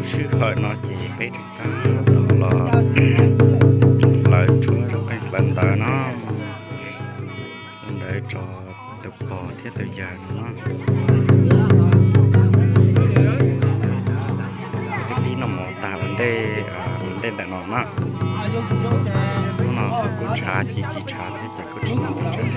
Sij hawm no ces peb tseem tab tom los hlawv tshuaj, hlawv ntawv no, hlawv ntawv tso tus pog thiab tus yawg no na. Peb pib noj mov tag ua ntej, ua ntej ntawm no na. Hnub no kuj tshav, ci ci tshav thiab ces kuj tsis noj tshav.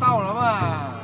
Tau los mas.